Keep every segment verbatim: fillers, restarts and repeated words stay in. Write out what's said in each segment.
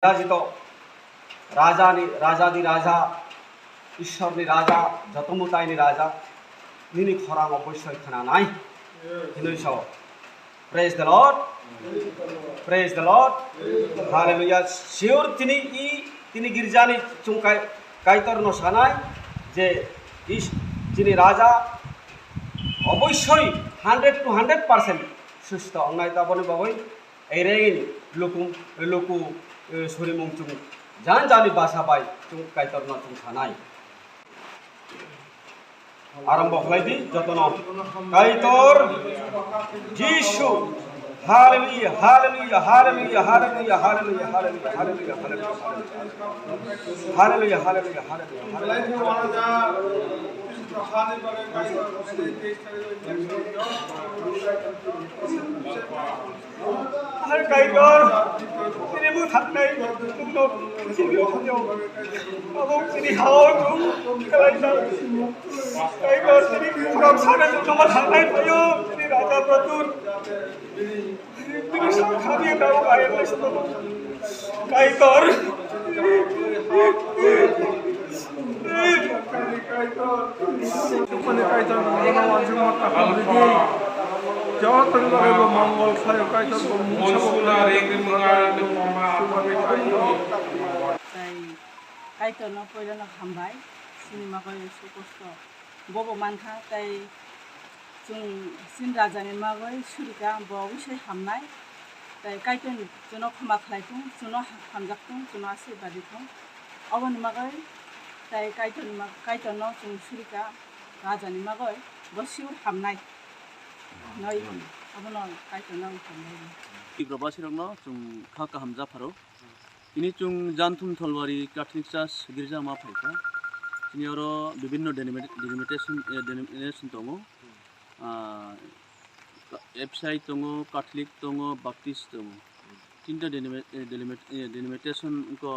Raja to, Raja ni, Raja di Raja, Ishwar ni Raja, joto mutai ni Raja, nini khorang oboisoi khna nai. Hinoi so. Praise the Lord. Praise the Lord. Hallelujah. Sure tini i, tini girja ni chung kai, Kaitor no sanai je is, tini Raja oboisoi hundred to hundred percent susto ongnai ta boni bagoi. Erein luku, luku, eh, surimung chung jan jani basa bai chung Kaitor no chung sanai. Arambo khlai di jotono. Kaitor Jisu. Hallelujah, hallelujah, hallelujah. Hallelujah. Hai Kaitor, tini bwthaknai, nungno sini phaio. Abo tini hao chung kalaijak. Kaitor, tini khorang sana nungno ma thangnai phaio, tini Raja Pratur. Tini sakha di tao kaya lai sini. Kaitor. Tupani Kaitor no wansuk ma kaham ridi. Joto ni bagwi bo mongol khlaio Kaitor bo mungsa bo khlaio. Tai Kaitor no poila no hambai. Sini ma koi su kosto. Bobo mankha tai chwng chini raja ni magwi surika bo oboisoi hamnai. Tai Kaitor chwngno khoma khlai thung, chwngno ha-, hamjak thung, chwngno asirwad di thung. Oboni magwi tai Kaitor ni mag-, Kaitor no chwng surika raja ni magwi bo sure hamnai. Noi abono Kaitor no hamnai. Tiprabasirokno chwng kha kaham japharo. Tini chwng Janthum Tholbari Catholic Church girja ma phaikha. Tini oro bibinno denomina-, denomination, eh, denomination tongo. Ah, F C I tongo, Catholic tongo, Baptist tongo. Tinta denimi-, eh, delimit-, eh, delimitation wngkha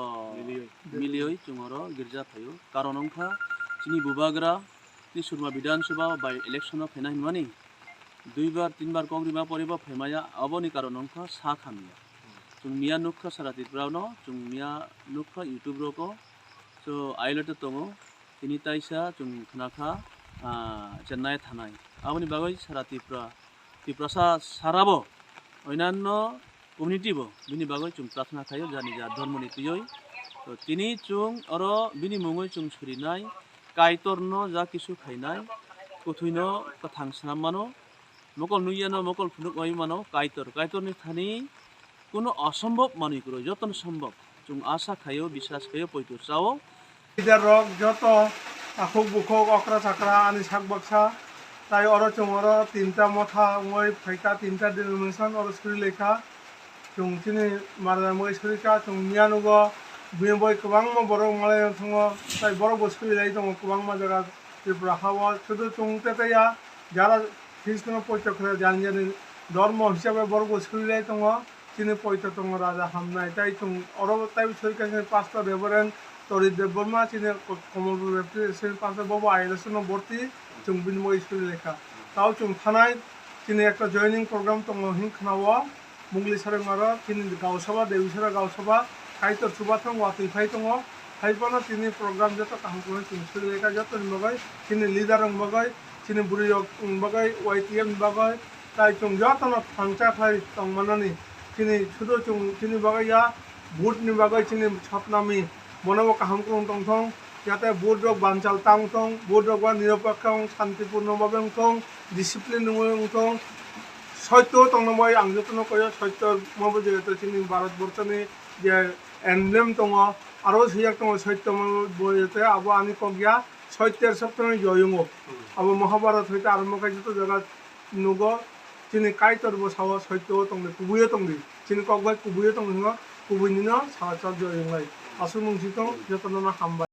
milioi. Milioi chwng oro girja phaio. Karon wngkha chini bubagra ni Surma Bidhan Sabha by election o phaina hinmani. Duibar, tinbar kok rima poribo phaimaya, aboni karon wngkha sak hamya. Chwng miya nukha sara Tripura no, chwng miya nukha YouTube rogo. So, ailete tongo, tini taisa chwng khnakha, ah, Chennai thanai. Aboni bagwi sara Tripura, Tiprasa sarabo, oinanno community bo bini bagwi chwng prarthana khaio, jani ja dhormoni twiwi. To tini chwng oro bini mungwi chwng surinai Kaitorno ja kisu khainai, kwthwino kwthang swnam mano, mokol nuiyano mokol phunuk oi mano Kaitor. Kaitorni thani kuno osombhob manwi kwrwi, jotono sombhob. Chwng asa khaio, bisas khaio, poito chao. Leader rok joto takhuk bukhuk okra chakra ani sak baksa tai oro chwng oro tinta motha wngwi phaikha, tinta denomination oro suri laikha. Chwng chini mara mui suri kha, chwng miya nugo bini boi kwbangma borok malai thango tai borok bo suri lai tongo kwbangma jaga Tripura hao. Sudu chwng tetaya jara Khristo no poito khe jani jani dhormo hisabe borok bo suri lai tongo. Chini poito tongo raja hamnai, tai chwng oro tai sori kha chini pastor Reverend Torit Debbarma, chini Ko-, Komolpur Baptist chini pastor bobo I L S no borti, chwng bini moi sori lekha. Tao chwng thanai, chini ekta joining program tongo hin khna o, Mungli Sarengmaro, chini Gausabha, Dewisora Gausabha, Kaitor chubathang watwi phai tongo, hai phano chini program joto kaham khe chwng sori lekha, joto ni bagwi, chini leader rok bagwi, chini bwrwi rok bagwi, Y T F ni bagwi, Tai chwng jotono thangcha khlai tongmanani, chini sudo chwng chini bagwi ya vote ni bagwi chini sotnami, bono bo kaham kwrwng tongthong, yate vote rok banchal ta wngthong, vote rok ba nirapekha wng, santipurno babe wngthong, discipline wngwi wngthong, soito tongna bai ang jotono koyo soito mo bo je chini Bharat borchoni je emblem tongo, aro swijak tongo soito mo bo je abo ani kok ya, soito sotno joyungo, abo Mahabharat hoite arombo khai joto jaga nugo, chini Kaitor bo sao soito o tongdi, kubui o tongdi, chini kok bai kubui o tongdi, hwnba kubui nino sal sal joy wnglai. Aswk mung si tong, jotono no hambai.